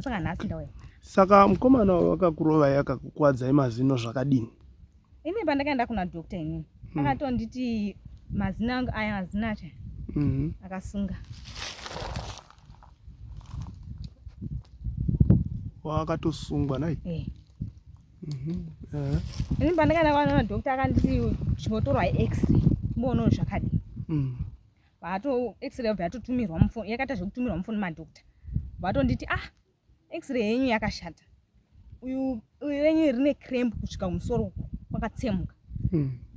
Ndosaka nhasi ndauya. Saka mukomana wakakurovai akakukwadzai mazino zvakadini? Ini pandakaenda kuna doctor inini akatonditi mazino angu aya mazino acho akasunga. Wakatosungwa nai? Eh. Ini pandakaenda kwa doctor akanditi chimbotorwa x-ray timboona zvakadii. Vato x-ray yobva yatotumirwa mufoni, yakaita zvekutumirwa mufoni madoctor. Vatonditi ah x-ray yenyu yakashata. Uyu uyu renyu rine cramp kusvika kumusoro uko kwakatsemuka.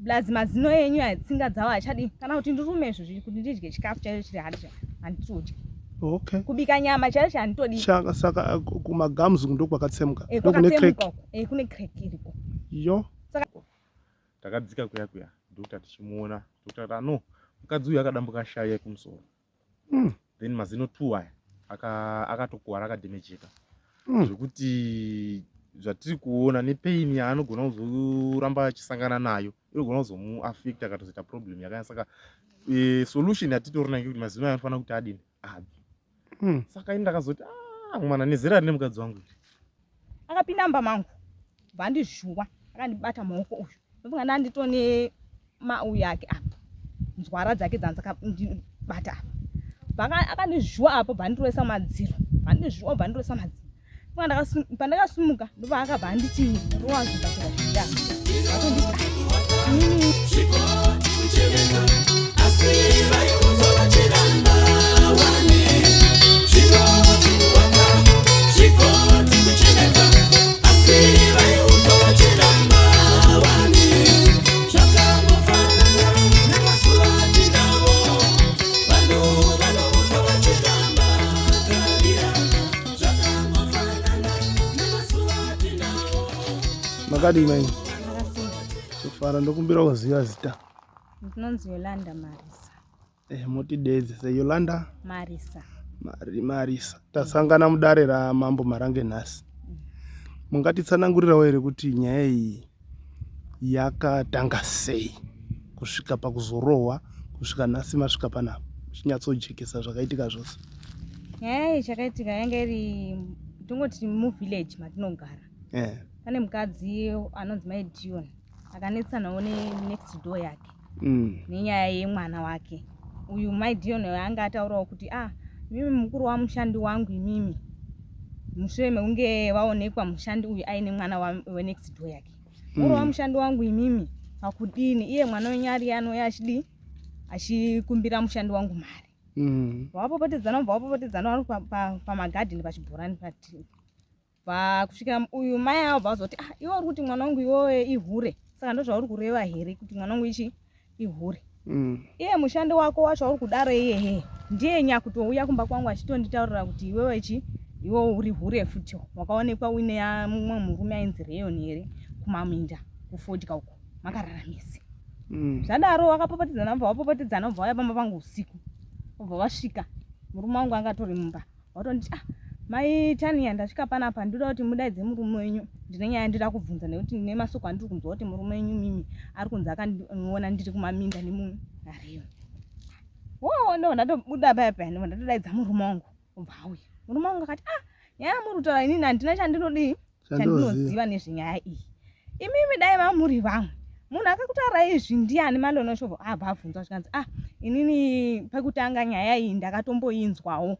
Plus mazino enyu aya tsinga dzawo achadi kana kuti ndirume izvozvi kuti ndidye chikafu chaicho chiri hard handitodyi. Okay. Kubika nyama chaicho handitodi. Saka saka kumagums ndokwakatsemuka. Eh, Ndokune crack. kwakatsemuka uko. Eh, kune crack iriko. Yo. Saka Takadzika kuya kuya doctor tichimuona doctor akati no mukadzi uyu akadambuka shavi yekumusoro. Then mazino 2 aya akatokuwara akadhemejeka. Zvekuti zvatiri kuona nepain yaanogona kuzoramba achisangana nayo inogona kuzomuafecta akatozoita problem yakanyanya. Saka solution yatitori nayo ngekuti mazino aya anofanira kuti adini abve. Saka ini ndakazoti ah, mwana nezera rine mukadzi wangu iri. Akapinda mumba mangu vandizhuwa akandibata maoko uyu ndofunga ndanditone mauyu ake apa nzwara dzake dzanzakandibata apa akandizhuwa apo bvandirovesa madziro bvandizhuwa bvandirovesa madziro pandakasumuka ndopaakabva anditi rova zvibhakera zvida vatonditi inini Makadii mai? Tofara, ndokumbira kuziva zita. Ndinonzi Yolanda Marisa. Motideedze se Yolanda Marisa. Marisa. Tasangana mudare raMambo Marange nhasi. Mungatitsanangurirawo here kuti nyaya iyi yakatanga sei kusvika pakuzorohwa kusvika nhasi masvika panapa, muchinyatsojekesa zvakaitika zvose? Nyaya iyi chakaitika yanga iri tongoti muvillage matinogara. Pane mukadzi anonzi Mai Dion akanetsanawo nenext door yake nenyaya yemwana wake. Uyu Mai Dion anga ataurawo kuti ah, mimi mukuru wamushandi wangu imimi, mushure mekunge vaonekwa mushandi uyu aine mwana wenext door yake. Mukuru wamushandi wangu imimi pakudini, iye mwana wenyu ari anouya achidii achikumbira mushandi wangu mari. Vapopotedzana, ubva vapopotedzana vari pamagadheni pachibhorani pati kusvikira uyu mai avo bva vazoti ah, iwe uri kuti mwana wangu iwewe ihure, saka ndozvauri kureva here kuti mwana wangu ichi ihure? Iye mushandi wako wacho uri kudaro iyehe ndiye nyakutouya kumba kwangu achitonditaurira kuti iwewe chi iwe uri hure futi, wakaonekwa uine mumwe murume ainzi Rayon here kumaminda kufodya uko makararamisi. Zvadaro wakapopotedzana, ubva wapopotedzana, ubva wauya pamba pangu usiku, ubva wasvika murume wangu anga atori mumba, watonditi ah, mai Tania ndasvika panapa, ndoda kuti mudaidze murume wenyu, ndine nyaya ndida kubvunza nekuti ndine masoko andiri kunzwa kuti murume wenyu mimi ari kunzi akandiona ndiri kumaminda nemunhu ariyo. Wo ndo ndatobuda paya paya, ndo ndatodaidza murume wangu, ubva auya. Murume wangu akati ah, nyaya yamuri kutaura inini handina chandinodii chandinoziva nezvenyaya iyi. Imimi dai vamuri vamwe munhu akakutaura izvi ndiani? Malonoshovo abva abvunzwa zvikanzi ah, inini pekutanga nyaya iyi ndakatomboinzwawo,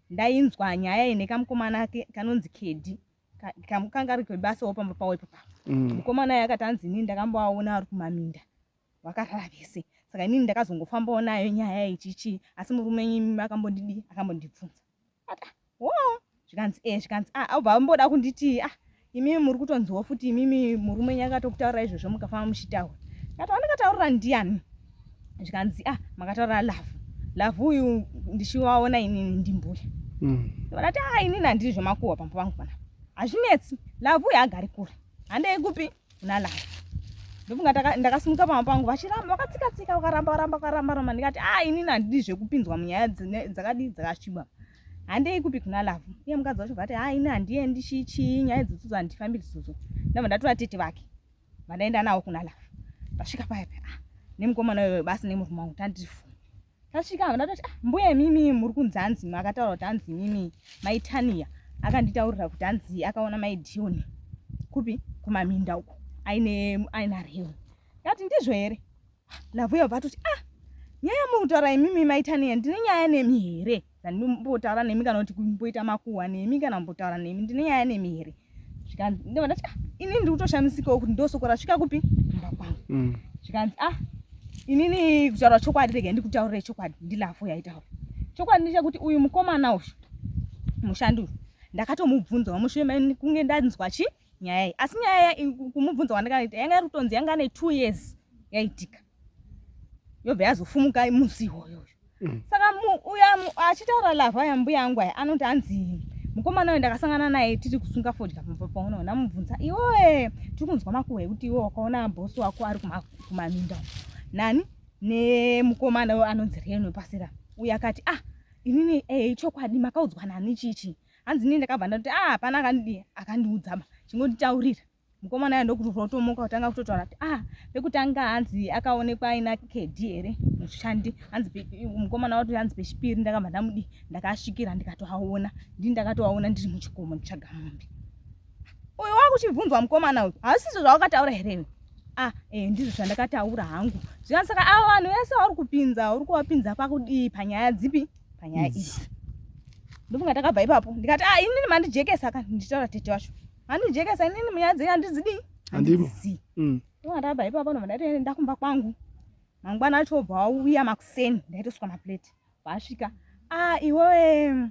ndainzwa nyaya iyi nekamukomana kanonzi Kedi kanga ari kwebasawo pamba pawo ipapo. Mukomana uyu akati anzi inini ndakamboaona ari kumaminda vakarara vese, saka inini ndakazongofambawo nayo nyaya ichichi, asi murume imi akambondidi akambondibvunza ati wo zvikanzi zvikanzi ah, abva amboda kunditi ah, imimi muri kutonzwawo futi imimi murume wenyu akatokutaurira izvozvo mukafamba muchitaura. Ndikati wandakataurira ndiani? Zvikanzi ah, makataurira Love. Love uyu ndichiwaona inini ndimbuya. Ndikati ah, inini handiri zvemakuhwa pamba pangu panapa, hazvinetsi. Love uyu haagari kure, handei kupi kuna Love. Ndofunga ndakasimuka pamba pangu vachiramba vakatsika tsika vakaramba ramba vakaramba ramba, ndikati ah, inini handidi zvekupinzwa munyaya dzakadii dzakasviba, handei kupi kuna Love. Iye mukadzi wacho vati ah, ini handiendi chii nyaya idzodzo handifambiri dzodzo. Ndabva ndatora tete vake vandaenda nawo kuna Love. Tasvika paya paya ah, nemukomana uyo basi nemurume wangu tandiri foni. Tasvika ndatoti ah, mbuya imimi muri kunzi hanzi makataura kuti hanzi imimi maitania Akanditaurira kuti hanzi akaona mai Dion kupi kumaminda uko aine aina Rewe. Ndati ndizvo here? Lavhu yobva atoti ah nyaya yamuri imimi maitaniya ndine nyaya nemi here? Dzandinombotaura nemi kana kuti kumboita makuhwa nemi kana kumbotaura nemi ndine nyaya nemi here? Zvikanzi ndobva ndati ah inini ndiri kutoshamisikawo kuti ndosoko rasvika kupi kumba kwangu. Zvikanzi ah inini kutaura chokwadi regai ndikutaurire chokwadi ndiLavhu yaitaura. Chokwadi ndechekuti uyu mukomana uyu mushandi uyu ndakatomubvunzawo mushure mekunge ndanzwa chi nyaya iyi asi nyaya kumubvunza kwandakaita yanga iri kutonzi yanga ane 2 years yaitika yobva yazofumuka musi iwoyoyo. Saka uya achitaura lavha yambuya yangu aya anoti hanzi mukomana uyu ndakasangana naye tiri kusunga fodya pamba pauno ndamubvunza iwewe tiri kunzwa makuhwa ekuti iwe wakaona bhosi wako ari kumaminda nani nemukomana uyo anonzi Reno pasira uyo akati ah inini eh chokwadi makaudzwa nani chichi hanzi inini ndakabva ndati ah hapana akandidi akandiudza ba chingonditaurira mukomana uya ndokutotomoka kutanga kutotaura kuti ah pekutanga hanzi akaonekwa aina kedi here mushandi hanzi mukomana wati hanzi pechipiri ndakabva ndamudi ndakasvikira ndikatoaona ndini ndakatoaona ndiri muchikomo nditsvaga mombe uyu wakuchibvunzwa mukomana uyu haasizvo zvawakataura here iwe ah eh ndizvo zvandakataura hangu zvikanzi saka ava vanhu vese vauri kupinza uri kuvapinza pakudii panyaya dzipi panyaya idzi ndofunga takabva ipapo ndikati ah inini mandijekesa ka ndichitaura tete wacho mandijekesa inini munyaya dzenyu handidzidii handidzizii ndofunga takabva ipapo ndobva ndati ndakumba kwangu mangwana acho obva wauya makuseni ndaitoswa maplate vasvika ah iwewe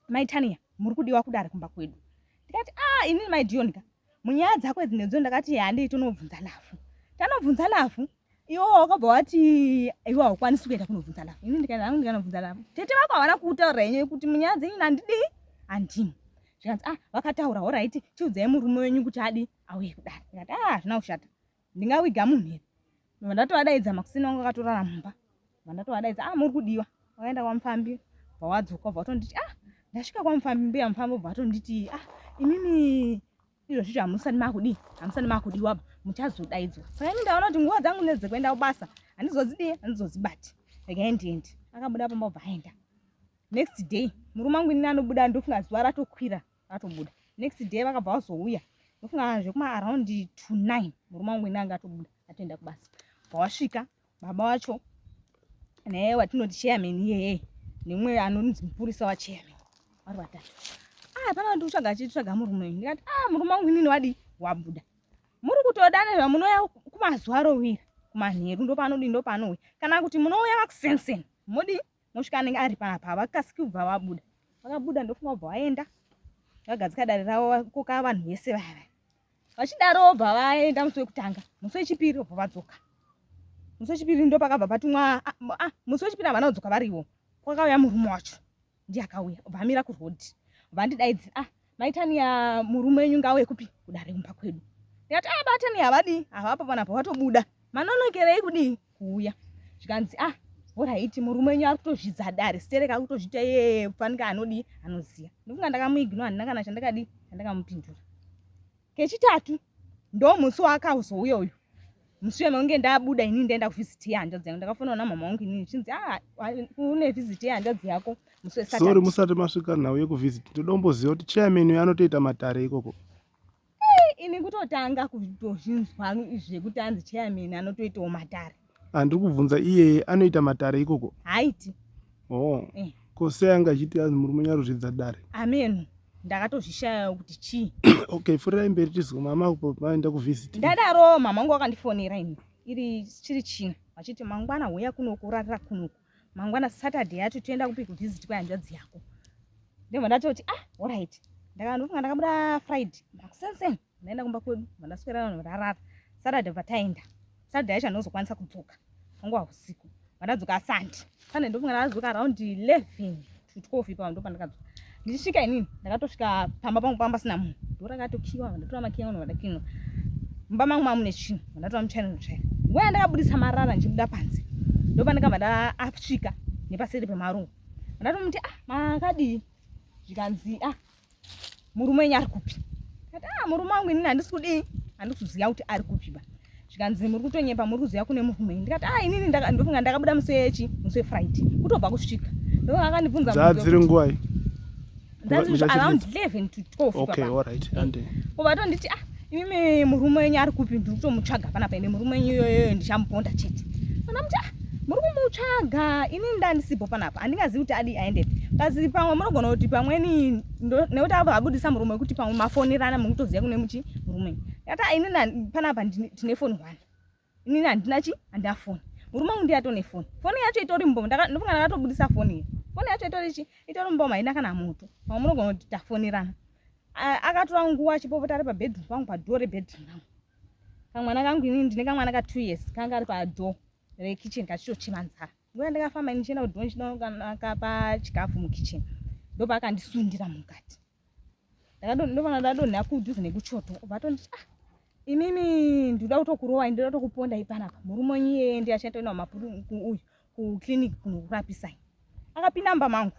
maitania muri kudiwa kudare kumba kwedu ndikati ah inini maidion ka munyaya dzako idzi nedzo ndakati handei tonobvunza lavhu tanobvunza lavhu iwo wakabva wati iwe haukwanisi kuenda kunobvunza lavhu ini ndikaenda hangu ndikanobvunza lavhu tete vako havana kutaura henyu kuti munyaya dzenyu handidii handini zvikanzi ah vakataura horaiti chiudzai murume wenyu kuti adi auye kudare ndikati ah hazvina kushata ndingawiga munhu here ndatovadaidza makuseni wangu akatorara mumba vandatovadaidza ah muri kudiwa wakaenda kwamufambi bva wadzoka bva watonditi ah ndasvika kwamufambi mbuya mufambi bva watonditi ah imimi izvo zvicho hamusati makudii hamusati makudiwa ba muchazodaidzwa saka ini ndaona kuti nguva dzangu nedzekuenda kubasa handizozidii handizozibati regai ndiende akabuda pamba bva aenda next day murume wangu inini anobuda ndofunga zuva ratokwira atobuda next day vakabva vazouya ndofunga zvekuma around to 9 murume wangu ini anga atobuda atoenda kubasa bva wasvika baba wacho naye watinoti chairman iyeye nemumwe anonzi mupurisa wachairman vari vatatu ah pana ndikutsvaga achitsvaga murume uyu ndikati ah murume wangu inini wadii wabuda muri kutoda nezvamunouya kumazuva arowira kumanheru ndopanodii ndopanouya kana kuti munouya makusenseni modii mosvika anenge ari panapa havakasiki kubva vabuda vakabuda ndofunga kubva vaenda vagadzika dare ravo koka vanhu vese vaya vaya vachidaro vobva vaenda musi wekutanga musi wechipiri vobva vadzoka musi wechipiri ndo pakabva patumwa ah, ah, musi wechipiri havana kudzoka variwo kwakauya murume wacho ndiye akauya obva amira kurodhi vandidaidzira ah maitania murume wenyu ngauye kupi kudare kumba kwedu ndikati ah batani havadii havapo panapa watobuda manonokerei kudii kuuya zvikanzi ah horaiti murume wenyu ari kutozvidza dare stereka ari kutozviita iye fanika anodii anoziva ndofunga ndakamuignore handina kana chandakadii chandakamupindura kechitatu ndo musi waakazouya uyu musi uyo maunge ndabuda inini ndaenda kuvhiziti yehanzvadzi yangu ndakafonawo namama wangu inini chinzi ah une vhiziti yehanzvadzi yako musi wesaturday sorry musati masvika nhau yekuvhiziti ndoda kumboziva kuti chairman uyo anotoita matare ikoko ini kutotanga kutozvinzwa zvekuti anzi chairman anotoitawo matare Handiri kubvunza iyeye anoita matare ikoko haiti oh eh. Ko sei anga achiti anzi murume nyaruzvidza dare ameno ndakatozvishaya kuti chii okay furirai mberi tizwe mama maenda kuvisit ndadaro mama wangu wakandifonera ini iri chiri china vachiti mangwana huya kunoku urarira kunoku mangwana saturday yacho toenda kupi kuvisit kwehanzvadzi yako ndobva ndatoti ah alright ndakandofunga ndakabuda friday makusenseni ndaenda kumba kwedu vandaswera vanhu varara saturday bva taenda saturday yacho andinozokwanisa kudzoka wangu wahusiku vandadzoka sunday sunday ndofunga ndadzoka around 11 to 12 ipapo ndopandakadzoka ndichisvika inini ndakatosvika pamba pangu pamba pasina munhu ndo rakatokiwa vandatora makiya vanhu vandakinwa mumba mangu mamune chinhu vandatora muchaina notsvaira nguva yandakabudisa marara ndichibuda panze ndopandakabva ndaasvika nepaseri pemaruva ndatomuti ah makadii zvikanzi ah murume wenyu ari kupi ati ah murume wangu inini handisi kudii handisi kuziva kuti ari kupi ba zvikanzi muri kutonyepa muri kuziva kune murume wenyu ndikati ah inini ndofunga ndakabuda musi wechi musi wefriday kutobva kusvika ndofunga akandibvunza dzadziri nguvai Around 11 to 12. Okay, all right. And obva tonditi, ah, imimi murume wenyu ari kupi? Ndiri kutomutsvaga panapa, ende murume wenyu iyoyo ndichamuponda chete. Andamuti, ah, muri kumutsvaga, ini ndandisipo panapa, handingazivi kuti adi aendepi. Kasi pamwe munogona kuti pamweni nekuti abva abudisa murume wekuti pamwe mafonirana, mukutoziva kune muchi murume. Ndikati, ah, ini panapa tine foni one, inini handina chi, handina foni. Murume wangu ndiye atone foni, foni yacho itori muboma. Ndofunga ndakatobudisa foni iyo, foni yacho itori chi, itori muboma, haina kana moto. Pamwe munogona kuti tafonirana. Akatora nguva achipopota ari pabedroom pangu, padoor rebedroom rangu. Kamwana kangu, inini ndine kamwana ka 2 years, kanga ari padoor rekitchen kachitochema nzara. Nguva ndakafamba ndichienda kudoor ndichida chikafu mukitchen, ndopaakandisundira mukati. Ndofana ndadonha kudhuze nekuchoto. Obva atonditi, ah, imimi ndinoda kutokurovai, ndinoda kutokuponda panapa. Murume wenyu iyeye ndiye achatoenda uyu kuclinic kunokurapisai. Akapinda mumba mangu,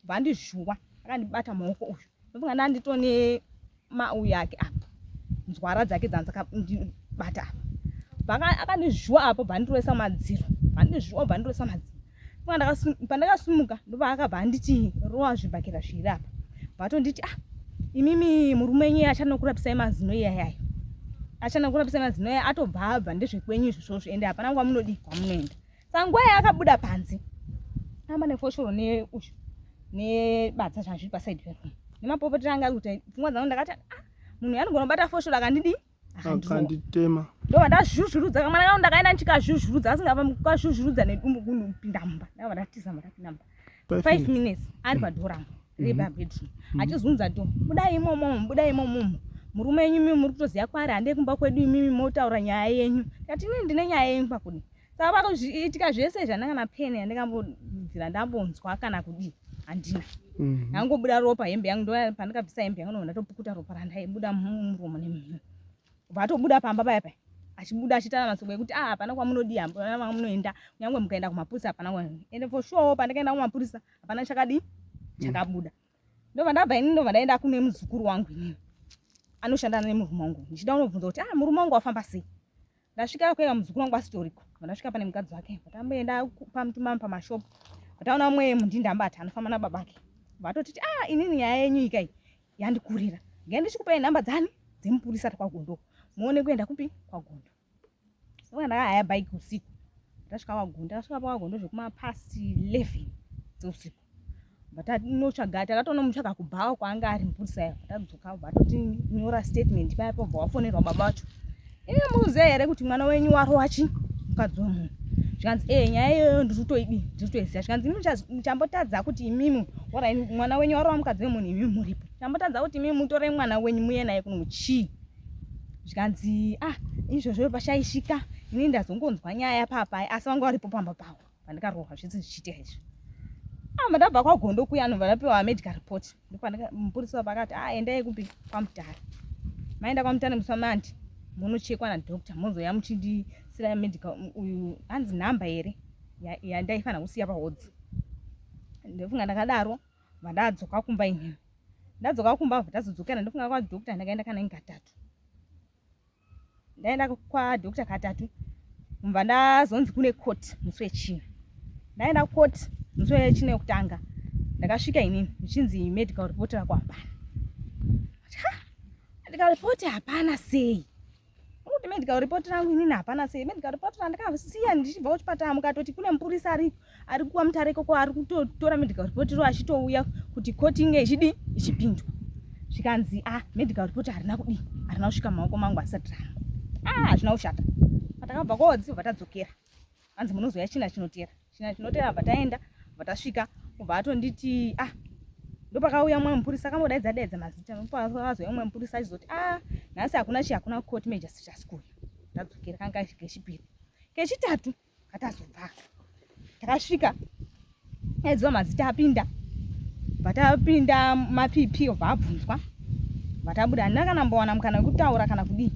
bva andizvuwa, akandibata maoko uyu. Ndofunga ndanditone mauyu ake apa, nzwara dzake dzanzakandibata apa. Akandizvuwa apo, bva andirovesa madziro, bva andizvuwa, bva andirovesa madziro. Pandakasumuka ndopaakabva anditi rowa zvibhakera zviri apa. Bvatonditi, ah, imimi murume wenyu achanokurapisai mazino iyayayo, achanokurapisai mazino iya, atobva abva, ndezvekwenyu izvozvozvo, ende hapana kwamunodii, kwamunoenda. Saka nguva yaakabuda panze amba nefoshoro neuyu nebadza zvazviri paside peroom nemapopotero anga ari kuti, pfungwa dzangu ndakati, ah, munhu anogona kubata foshoro akandidii? Akanditema. Ndobva ndazvuzvurudza kamwana kangu, ndakaenda ndichikazvuzvurudza, asingakazvuzvurudza nedumbu kunopinda mumba. Ndakabva ndatiza, ndapinda mumba. 5 minutes ari padoor rangu repabedroom achizunza door, budai imomo, budai imomo, murume wenyu imimi muri kutoziva kwaari, handei kumba kwedu, imimi motaura nyaya yenyu. Ndikati, inini ndine nyaya yenyu pakudi? Saka pakuzviitika zvese izvi handina kana peni yandikambobvira ndambonzwa kana kudii, handina. Ndangobuda ropa, hembe yangu, ndo pandikabvisa hembe yangu, ndobva ndatopukuta ropa randaibuda mumuromo nemhino. Bva atobuda pamba paya paya, achibuda achitana masoko ekuti, ah, hapana kwamunodii, hapana kwamunoenda, kunyange mukaenda kumapurisa hapana kwa. Ende for sure pandakaenda kumapurisa hapana chakadii chakabuda. Ndobva ndabva ini, ndobva ndaenda kune muzukuru wangu inini anoshanda nemurume wangu, ndichida kunobvunza kuti, ah, murume wangu wafamba sei? Ndasvika kwega, muzukuru wangu asitoriko. Ndasvika pane mukadzi wake, tamboenda pamutumama pamashopu, taona mumwe mundindambata anofamba nababake. Vatotiti, ah, inini nyaya yenyu ikai yandikurira, ngai ndichikupai nhamba dzani dzemupurisa kwaGondo, muone kuenda kupi kwaGondo. Saka ndakahaya bike usiku, ndasvika kwaGondo, ndasvika pakwaGondo zvekumapast 11 dzeusiku. Vatanotsvaga, takatonomutsvaga kubhawa kwaanga ari mupurisa yayo. Tadzoka, vatoti nyora statement paya, pobva wafonerwa baba vacho. Ine muziva here kuti mwana wenyu warowa chi mukadzi wemunhu? Zvikanzi, e, nyaya iyoyo ndiri kutoidi, ndiri kutoiziva. Zvikanzi, imi muchambotadza kuti imimi ora mwana wenyu warowa mukadzi wemunhu, imimi muripo, chambotadza kuti imimi mutore mwana wenyu muye naye kuno chii? Zvikanzi, ah, izvozvo pashaishika, inini ndazongonzwa nyaya papai, asi vanga varipo pamba pavo pandikarohwa zvese zvichiitika izvi. Ah, ndabva kwaGondo kuya, anobva ndapiwa medical report. Mupurisa pakati, ah, endai kupi, kwaMutare. Maenda kwaMutare musi waMonday, munochekwa nadoctor, mozoya muchindisira medical uyu. Hanzi nhamba here yandaifanira kusiya pahodzi? Ndofunga ndakadaro, vandadzoka kumba inini. Ndadzoka kumba, tazodzokera, ndofunga kwadoctor ndakaenda kanenge katatu. Ndaenda kwadoctor katatu, mubva ndazonzi kune court musi weChina. Ndaenda court musi weChina yekutanga, ndakasvika inini ndichinzi medical report rako hapana. Medical report hapana sei? Kuti medical report rangu inini hapana sei? Medical report randakasiya ndichibva kuchipatara, mukatoti kune mupurisa ari kwaMutare ikoko ari kutotora medical report ro achitouya kuti court inge ichidi ichipindwa. Zvikanzi, ah, medical report harina kudii, harina kusvika mumaoko mangu asati rangu. Ah, hazvina kushata. Patakabva kodzi bva tadzokera, hanzi munozoya China chinotera, China chinotera. Bva taenda, bva tasvika, ubva atonditi, ah, ndopakauya mumwe mupurisa akambodaidza daidza mazita. Ndopakazouya mumwe mupurisa achizoti, ah, nhasi hakuna chi, hakuna court, magistrate asikuuya. Tadzokera kanga kechipiri, kechitatu katazobva takasvika, aidziwa mazita apinda, bva tapinda mapp, obva abvunzwa, bva tabuda. Handina kana mbowana mukana wekutaura kana kudii.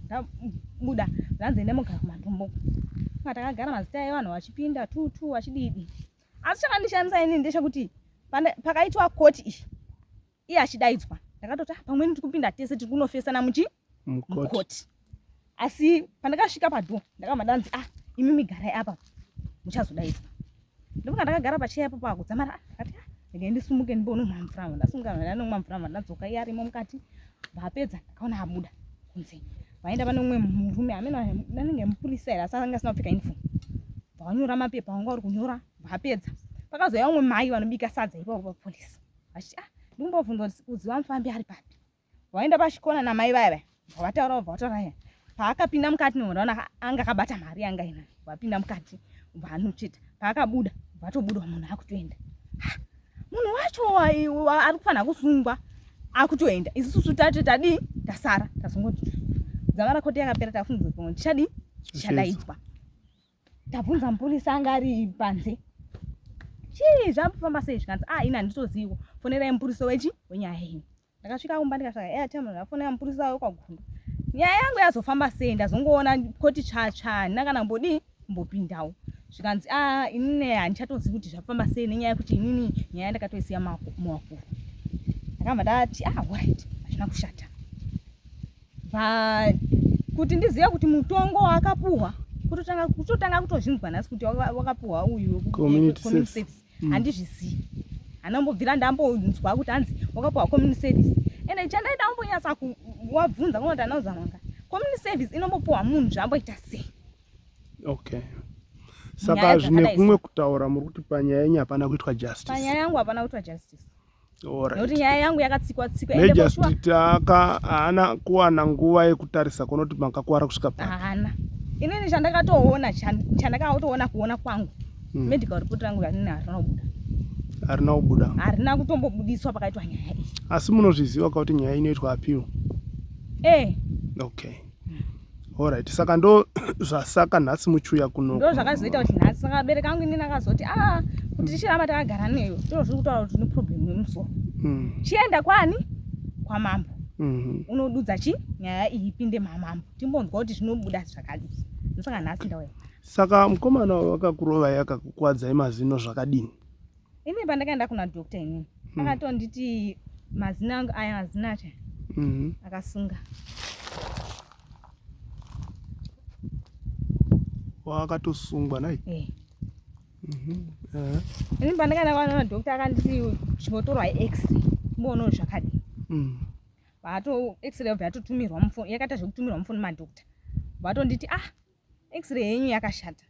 Tabuda, zvanzi ende mugara kumatombo. Takagara, mazita evanhu vachipinda two two vachididi. Asi chakandishamisa inini ndechekuti pakaitwa koti iyi, iye achidaidzwa, ndakatoti, ah, pamweni tiri kupinda tese, tiri kunofesana muchi mukoti. Asi pandakasvika padoor ndakabva ndanzi, ah, imi migarai apa, muchazodaidzwa. Ndofunga ndakagara pacheya ipapo akudzamara, ah, ndakati, ah, Regai ndisumuke ndimbonomwa mvura. Ndasumuka ndanomwa mvura ndadzoka iye arimo mukati. Vapedza ndakaona abuda kunze. Vaenda pane umwe murume amene anenge mupurisa here asi anga asina kupfeka uniform. Vanyora mapepa vanga vari kunyora vapedza. Pakazouya umwe mai vanobika sadza ipapo papolisi. Vachiti ah ndikumbobvunza kuti kuziva mufambi ari papi. Vaenda pachikona namai vaya vaya. Vataura vabva vataura vaya. Paakapinda mukati noona anga akabata mari yanga ina. Vapinda mukati vanochita. Paakabuda vatobuda munhu akutoenda. Munhu wacho ari kufanira kusungwa akutoenda. Isusu tati tadii tasara tazongoti dzamara koti yakapera tafungidzwa kuti tichadii tichadaidzwa. Tabvunza mupurisa anga ari panze. Chii zvambofamba sei zvikanzi ah ini handitoziviwo fonerai mupurisa wechi wenyaya yenyu. Ndakasvika kumba ndikasvika airtime ndafonera mupurisa wekwaGundo. Nyaya yangu yazofamba sei ndazongoona koti tsva tsva handina kana kumbodii kumbopindawo. Zvikanzi ah inini handichatozivi kuti zvafamba sei nenyaya yekuti inini nyaya ndakatoisiya muwakuru. Ndakabva ndati ah alright hazvina kushata. Bva kuti ndizive kuti mutongo waakapuhwa kutotanga kutotanga kutozvinzwa nhasi kuti wakapuhwa uyu community service mm. handizvizivi handambobvira ndambonzwa kuti hanzi wakapuhwa community service ende chandaida kumbonyatsa kuwabvunza kunoti anauza manga community service inombopuhwa munhu zvamboita sei okay saka zvine kumwe kutaura muri kuti panyaya yenyu hapana kuitwa justice panyaya yangu hapana kuitwa justice Nekuti nyaya yangu yakatsikwa tsikwa. Major Street aka haana kuwana nguva yekutarisa kuona kuti makakuwara kusvika papi. Haana. Inini chandakatoona chandakatoona kuona kwangu. Mm. Medical report rangu ranini harina kubuda. Harina kubuda. Harina kutombobudiswa pakaitwa nyaya iyi. Asi munozviziva kuti nyaya inoitwa appeal? Eh. Okay. Alright, saka ndo zvasaka nhasi muchiuya kuno. Ndo zvakazoita kuti nhasi saka vabereki angu inini akazoti ah kuti tichiramba takagara neyo ndizvo zviri kutaura kuti tine problem yemusoro. Mm. Chienda kwani? Kwamambo. Mm -hmm. Unodudza chi nyaya iyi ipinde mamambo timbonzwa kuti zvinobuda zvakadii. Saka nhasi ndauya. Saka mukomana wakakurovai akakukwadzai mazino zvakadini? Ini pandakaenda kuna doctor inini hmm. akatonditi mazino angu aya mazino acho mm -hmm. akasunga wakatosungwa nai eh. mm -hmm. uh. Ini pandakaenda kuna doctor akanditi chimbotorwa x-ray mboona zvakadii mm. Vato x-ray yabva yatotumirwa mufoni yakaita zvekutumirwa mufoni madoctor vatonditi ah X-ray yenyu yakashata.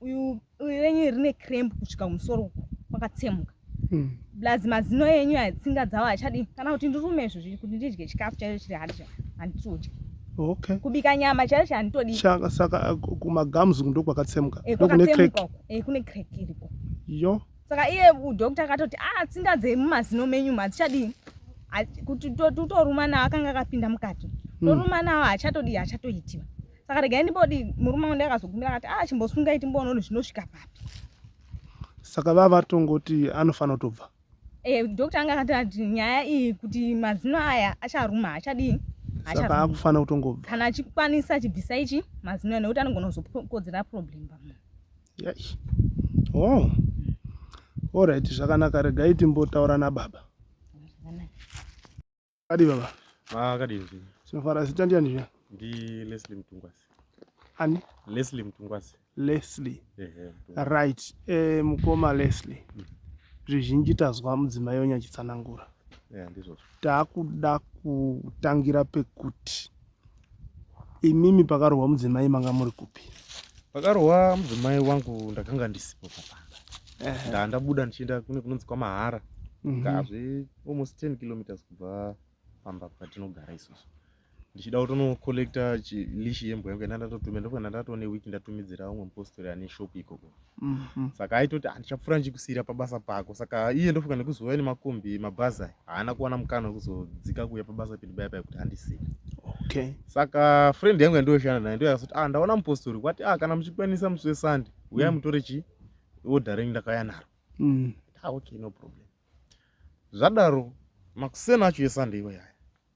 Uyu uyu renyu rine cramp kusvika kumusoro uko kwakatsemuka. Mm. Plus mazino enyu aya tsinga dzawo achadi kana kuti ndirume izvozvi kuti ndidye chikafu chaicho chiri hard handitodyi. Okay. Kubika nyama chaicho handitodi. Saka saka kumagums ndo kwakatsemuka. Eh, kune crack. Eh, kune crack iriko. Yo. Saka iye doctor akatoti ah tsinga dzemumazino menyu hadzichadii kuti totoruma nawo akanga akapinda mukati. Hmm. Toruma nawo hachatodii hachatoitiwa. Saka regai ndimbodi murume wangu ndakazokumbira akati ah chimbosungai timboona kuti zvinosvika papi. Saka vava vatongoti anofanira kutobva. Eh, doctor anga akati nyaya iyi kuti mazino aya acharuma achadii? Saka akufanira kutongobva. Kana achikwanisa chibvisa ichi mazino nekuti anogona kuzokodzera problem pamunhu. Yes. Oh. Alright, zvakanaka regai timbotaura nababa. Kadi baba. Ah, kadi zvi. Tinofara zita ndiani zviya? Ndi Leslie Mtungwasi. Ani? Leslie Mtungwasi. Leslie. Ehe. Right. Eh, mukoma Leslie. Mm. Zvizhinji tazwa mudzimai wenyu achitsanangura. Yeah, ndizvozvo. Takuda kutangira pekuti imimi pakarohwa mudzimai manga muri kupi? Pakarohwa mudzimai wangu ndakanga ndisipo papamba. Eh. Ndandabuda ndichienda kune kunonzi kwaMahara. Mm -hmm. Kazve almost 10 kilometers kubva pamba patinogara isusu ndichida kutonocollecta leash yembwa yangu yandandatotumira ndofunga ndandatone week ndatumidzira umwe mupostori ane shop ikoko mm -hmm. saka aitoti handichapfuura ndichikusiyira pabasa pako saka iye ndofunga nekuzouya nemakombi mabhazi aya haana kuwana mukana wekuzodzika kuuya pabasa pedu paya paya kuti handisiye okay. saka friend yangu yandoshanda naye ndoyakazoti ah ndaona mupostori kwati ah kana muchikwanisa musi wesande uyai mm. mutore chi order renyu ndakauya naro mm. ah, okay no problem zvadaro makuseni acho esunday iwayo aya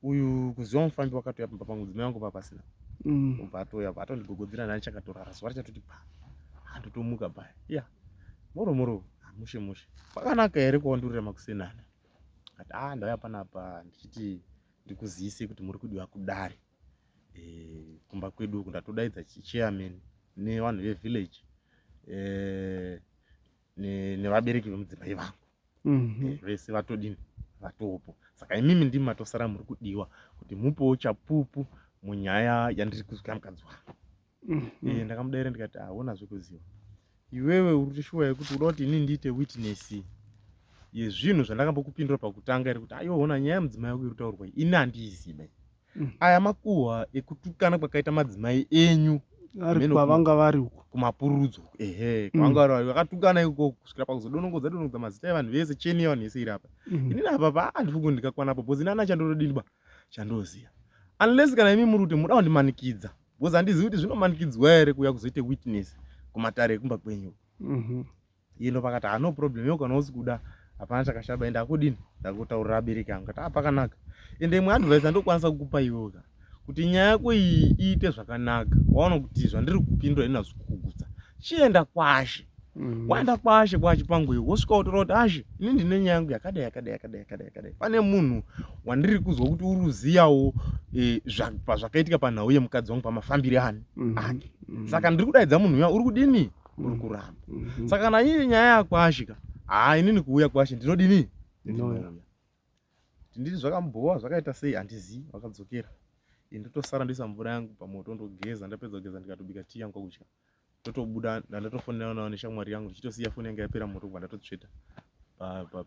uyu kuziva mufambi wakatouya pamba pangu mudzimai wangu papasina mm. ubva atouya bva atondigogodzira nani chakatorara zuva richatoti pa handotomuka paya ya moro moro ah, mushe mushe kwakanaka here kwawandurira makuseni ana ati a ah, ndauya panapa ndichiti ndikuzivise kuti muri kudiwa kudare e, kumba kwedu uku ndatodaidza chairman nevanhu vevillage e, nevabereki vemudzimai vangu. Vese vatodini, vatopo. Saka imimi ndimi matosara muri kudiwa kuti mupewo chapupu munyaya yandiri kuzwa mukadzi wangu. Ndakamudaira ndikati, hauna zvekuziva iwewe, uri kuti shuwa yekuti uda kuti inini ndiite witness yezvinhu zvandakambokupindura pakutanga iri kuti aiwa, ona nyaya yemudzimai wako iri kutaurwa iyi, ini handiizive. Aya makuhwa ekutukana kwakaita madzimai enyu ari kwavanga vari uko. Kumapururudzo, ehe, kwavanga vari vakatukana ikoko kusvikira pakuzodonongodza donongodza mazita evanhu vese, cheni yevanhu vese iri apa. Inini apa pa handifungi kuti ndingakwanapo because ini ana chandotodini ba chandoziva, unless kana imi muri kuti muda kundimanikidza, because handizivi kuti zvinomanikidzwa here kuuya kuzoite witness kumatare ekumba kwenyu. Iye ndopakati, "Ah, no problem, iwe kana usi kuda hapana chakashaba, ende akudini, ndakutaurira abereki angu." Kati, "Ah, pakanaka." Ende imwe advice andokwanisa kukupa iwewe ka, kuti nyaya yako iyi iite zvakanaka, waona kuti zvandiri kupindura ini hazvikukugutsa, chienda kwashe. Waenda kwashe kwachipango iwe, wosvika wotaura kuti, "Ashe, ini ndine nyaya yangu yakadai, yakadai, yakadai, yakadai, yakadai. Pane munhu wandiri kuzwa kuti uri kuziyawo pazvakaitika panhau yemukadzi wangu, pamafambire ani ake. Saka ndiri kudaidza munhu uya, uri kudini? Uri kuramba. Saka kana iri nyaya yakwashe ka, haa, inini kuuya kwashe ndinodini? Ndinouya." Ndinouya. Nditi zvakambowa zvakaita sei handizii. Vakadzokera, ini ndotosara ndoisa mvura yangu pamoto, ndogeza. Ndapedza kugeza, ndikatobika tii yangu kwakudya, totobuda. Ndandatofonera nawo neshamwari yangu, ndichitosiya foni yanga yapera moto, kubva ndatotsveta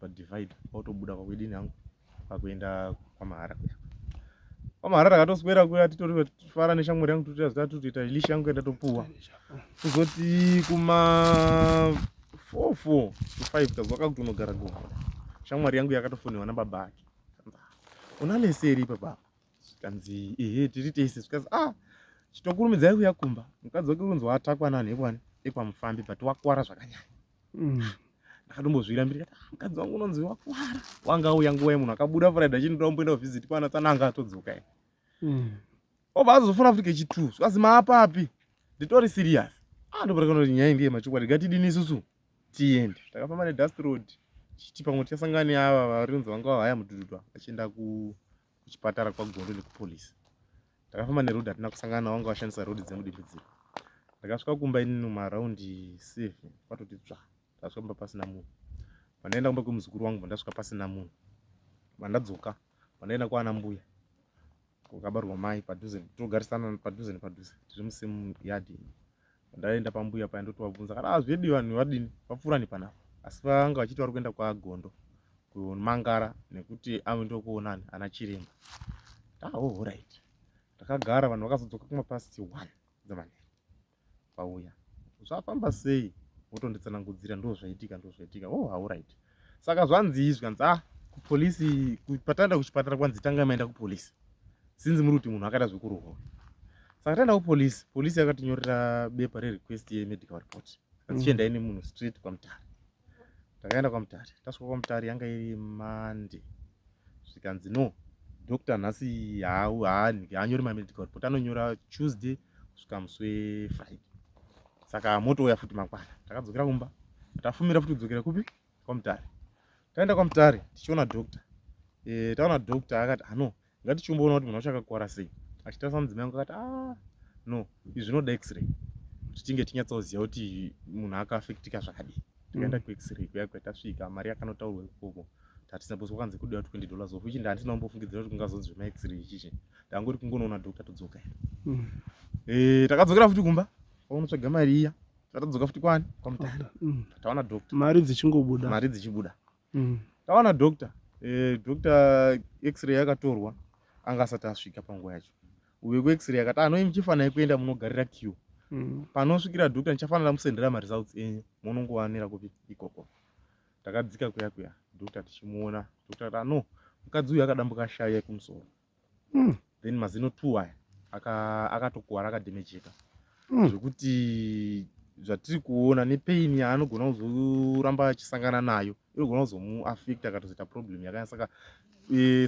padivider, kwautobuda kwakuidini hangu, pakuenda kwamahara kuya. Kwamahara takatoswera kuya, titori tifara neshamwari yangu, totoita zvitatu, toita ilishi yangu yandatopuwa. Kuzoti kuma 4 4 to 5 tazwa kakuti unogara gomo. Shamwari yangu yakatofonewa nababa ake, "Una leseri ipapa?" Zvikanzi, "Ehe, tiri tese." Zvikanzi, "Ah, chitokurumidzai kuya kumba, mukadzi wake unonzi watakwa nanhu ekwani, ekwamufambi, but wakwara zvakanyanya." Ndakatombozvira mbiri kati, "Ah, mukadzi wangu unonzi wakwara, wanga auya nguva yemunhu akabuda Friday achindoda kumboenda kuvisit kwana tsananga, atodzoka ine." Obva azofona futi kechi2, zvikanzi, "Maapapi? Nditori serious." Ah, ndopatakana kuti nyaya ndiye machokwadi, ngatidini isusu tiende. Takafamba nedust road tichiti pamwe tichasangana neava varinzi vanga vahaya mudhudhudhu vachienda kuchipatara kwaGondo nekupolisi. Takafamba neroad, hatina kusangana navo, vanga vashandisa road dzemudimbidziro. Ndakasvika kumba inini maraundi 7, kwatoti tsva. Ndasvika kumba pasina munhu. Pandaenda kumba kwemuzukuru wangu, pandasvika pasina munhu. Pandadzoka, pandaenda kwaana mbuya kwakabarwa mai padhuze, togarisana padhuze nepadhuze, tiri musame yard. Ndaenda pambuya paya, ndotovabvunza kana, "Ah, zvedi vanhu vadini, vapfuura nepanapa?" Asi vanga vachiti vari kuenda kwaGondo kumangara nekuti ave ndokuonani ana chiremba. Ah, oh, alright. Ndakagara, vanhu vakazodzoka kumapast 1 dzemanheru, vauya, "Zvafamba sei?" Votonditsanangudzira, "Ndo zvaitika, ndo zvaitika." "Oh, alright, saka zvanzi izvi?" Kanzi, "Ah, kupolisi pataenda kuchipatara kwanzi tanga maenda kupolisi, sinzi muri kuti munhu akaita zvekurohwa." Saka taenda kupolisi, polisi yakatinyorera bepa rerequest yemedical report. Tichiendai nemunhu straight kwaMutare. Takaenda kwaMutare. Tasvika kwaMutare yanga iri Monday. Zvikanzi, "No, doctor nhasi haanyori mamedical report, anonyora Tuesday kusvika musi weFriday, saka motouya futi mangwana." Takadzokera kumba, tafumira futi kudzokera kupi? KwaMutare. Taenda kwaMutare tichiona doctor. Taona doctor, akati, "Ano ngatichimboona kuti munhu wacho akakwara sei." Achitarisa mudzimai wangu akati, "Ah, no, izvi zvinoda x-ray kuti tinge tinyatsoziva kuti munhu akaafectika zvakadii." Tikaenda kuX-ray kuya. Kwatasvika, mari yakanotaurwa ikoko tatisina, because kwakanzi kudiwa $20, of which ndandisina kumbofungidzira kuti kungazonzi zvemaX-ray ichichi. Ndangoti kungonoona doctor todzoka here. Takadzokera futi kumba, paunotsvaga mari iya. Tatadzoka futi kwani? KwaMutare. Taona doctor. Mari dzichingobuda. Mari dzichibuda. Taona doctor. Doctor, x-ray yakatorwa, anga asati asvika panguva yacho. Uyo kuX-ray akati, "Anoi muchifanira kuenda munogarira queue. Panosvikira doctor ndichafanira musendera maresults enyu, munongowanira kupi ikoko." Takadzika kuya kuya, doctor tichimuona. Doctor akati, "Ah, no, mukadzi uyu akadambuka shavi yekumusoro. Then mazino two aya akatokuwara, akadhemejeka zvekuti zvatiri kuona nepain yaanogona kuzoramba achisangana nayo inogona kuzomuafecta, akatozoita problem yakanyanya. Saka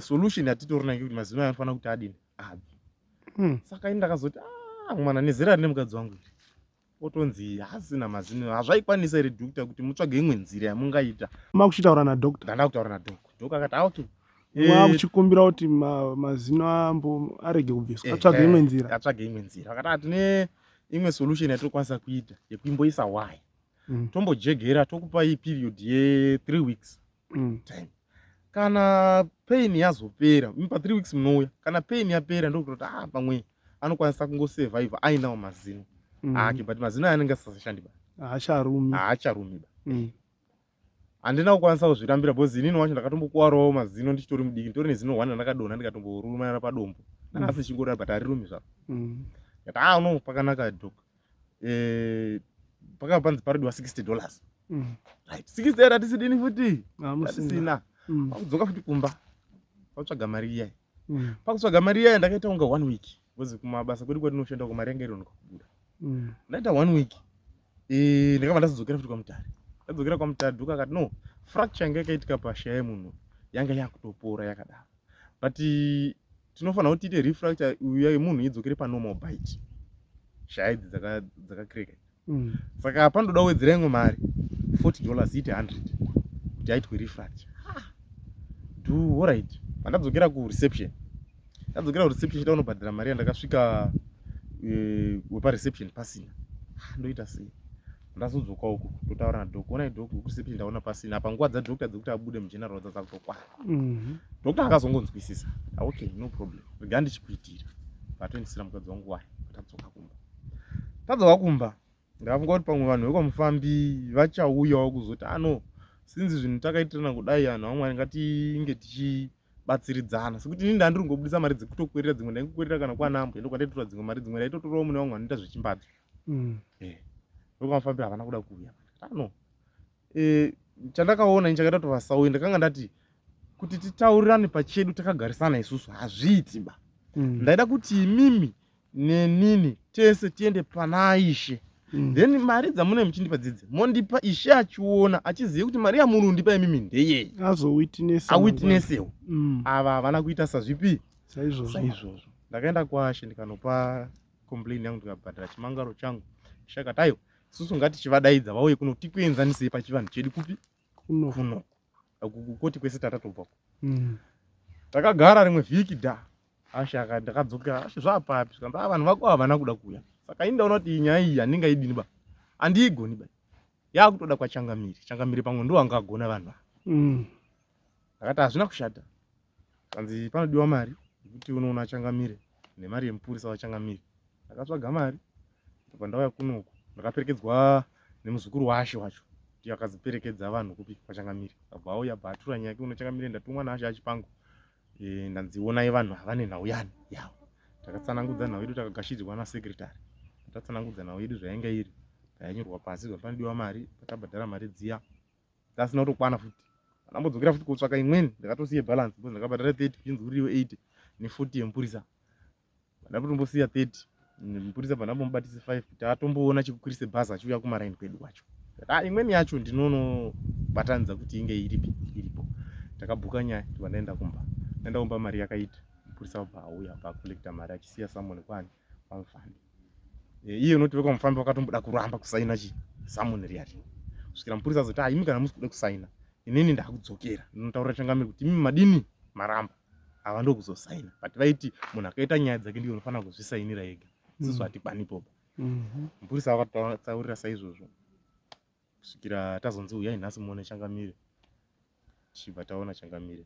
solution yatitori nayo ngekuti mazino aya anofanira kuti adini? Abve." Saka ini ndakazoti, "Ah, mwana, nezera rine mukadzi wangu iri, otonzi haasina mazino, hazvaikwanisa here doctor kuti mutsvage imwe nzira yamungaita?" Makuchitaura nadoctor? Ndanda kutaura nadoc. Doc akati, "Ah, okay." Mwakuchikumbira kuti mazino ambo arege kubviswa, atsvage imwe nzira. Atsvage imwe nzira. Akati, "Ah, tine imwe solution yatinokwanisa kuita yekuimboisa waya, tombojegera, tokupai period ye3 weeks." Time kana pain yazopera, pa 3 weeks munouya, kana pain yapera ndokutoti ah, pamwe anokwanisa kungosurvive ainawo mazino ake, but mazino aya anenge asisashandi ba. Haacharumi. Haacharumi ba. Handina kukwanisa kuzvirambira because inini wacho ndakatombokuwarawo mazino ndichitori mudiki, nditori nezino one randakadonha ndikatomboruma padombo. Nanhasi chingorira, but harirumi zvaro. Ndikati ah, no, pakanaka doc. Pakabva panzi parodiwa $60. Right, 60 era tisidini futi. Hamusina. Tisina. Pakudzoka futi kumba pakutsvaga mari iyai. Pakutsvaga mari iyai ndakaita kunga one week because kumabasa kwedu kwatinoshanda uko mari yanga inonoka kubuda. Ndaita one week, ndakabva ndazodzokera futi kwaMutare. Ndadzokera kwaMutare, doc akati no, fracture yanga yakaitika pashaya yemunhu yanga yakutopora yakadaro, but tinofanira kuti tiite refracture uya yemunhu idzokere panormal bite, shaya idzi dzakakreka. Saka pandoda kuwedzera imwe mari $40 iite 100 kuti aitwe refracture. Do alright. Pandadzokera kureception, ndadzokera kureception chita unobhadhara mari yandakasvika, wepareception pasina. Ah, ndoita sei? Ndazodzoka uku totaura nadoc, onai doc, kureception ndaona pasina. Apa nguva dzadoctor dzekuti abude mugeneral dzadzakutokwana. Doctor akazongonzwisisa. Ah, okay, no problem, rega ndichikuitira. Vatoendesera mukadzi wangu wayo. Tadzoka kumba, tadzoka kumba ndakafunga kuti pamwe vanhu vekwaMufambi vachauyawo kuzoti ano sinzi zvinhu takaitirana kudai, vanhu vamwari ngatinge tichibatsiridzana, sekuti inini ndandiri kungobudisa mari dzekutokwerera, dzimwe ndaingokwerera kana kwanambo ndo kwandaitora dzimwe mari, dzimwe ndaitotorawo mune vamwe vanoita zvechimbadzo. VekwaMufambi havana kuda kuuya. Ano chandakaona ini chakaita kuti vasauye, ndakanga ndati kuti titaurirane pachedu takagarisana isusu hazviiti ba. Ndaida kuti imimi nenini tese tiende pana ishe. Then mari dzamune muchindipa dzidzi mondipa ishe achiona, achiziva kuti mari yamuri kundipa imimi ndeyei. Azowitnessa. Awitnessewo. Ava havana kuita sazvipi? Saizvozvo. Saizvozvo. Ndakaenda kwashe ndikanopa complain yangu, ndikabhadhara chimangaro changu. Ishe akati aiwa, isusu ngatichivadaidza vauye kuno tikuenzanisei pachivanhu chedu kupi? Kuno. Kuno kukoti kwese tatatobvako. Takagara rimwe vhiki dha ashe ndakadzokera, ashe zvapapi? Zvikanzi a vanhu vako havana kuda kuuya. Saka ini ndaona kuti iyi nyaya iyi handingaidini ba, handiigoni ba, yakutoda kwachangamiri. Changamiri pamwe ndo angagona vanhu ava. Ndakati hazvina kushata. Kanzi panodiwa mari yekuti unoona changamire nemari yemupurisa wachangamire. Ndakatsvaga mari, ndobva ndauya kunoku. Ndakaperekedzwa nemuzukuru washe wacho, ndiye akaziperekedza vanhu kupi? Kwachangamire. Abva auya, abva atura nyaya yake kuno changamire, ndatumwa naashe achipango, ndanzi onai vanhu havane nhau yani yavo. Takatsanangudza nhau yedu, takagashidzwa nasecretary. Tatsanangudza nhau yedu zvainga iri, yainyorwa pasi zvapanodiwa mari. Patabhadhara mari dziya dzasina kutokwana futi, ndambodzokera futi kotsvaka imweni. Ndakatosiya balance because ndakabhadhara 30, kuchinzi kuriwe 80 ne40 yemupurisa. Ndambotombosiya 30 mupurisa, bva ndambomubatisa 5 kuti atomboona chekukwirisa bhazi achiuya kumaraini kwedu kwacho. Ah, imweni yacho ndinonobatanidza kuti inge iripi iripo. Takabhuka nyaya, ndobva ndaenda kumba. Ndaenda kumba mari yakaita, mupurisa wabva auya, abva acollecta mari achisiya summon kwani? Kwamufambi. Iye unoti vekwamufambi vakatomboda kuramba kusaina chi summon riyari, kusvikira mupurisa azoti ah, imi kana musi kuda kusaina, inini ndakudzokera ndinotaurira changamire kuti imi madini maramba. Ava ndokuzosaina, but vaiti munhu akaita nyaya dzake ndiye unofanira kuzvisainira ega, isusu hatikwanipoba. Mupurisa akatsaurira saizvozvo kusvikira tazonzi uyai nhasi muone changamire. Tichibva taona changamire.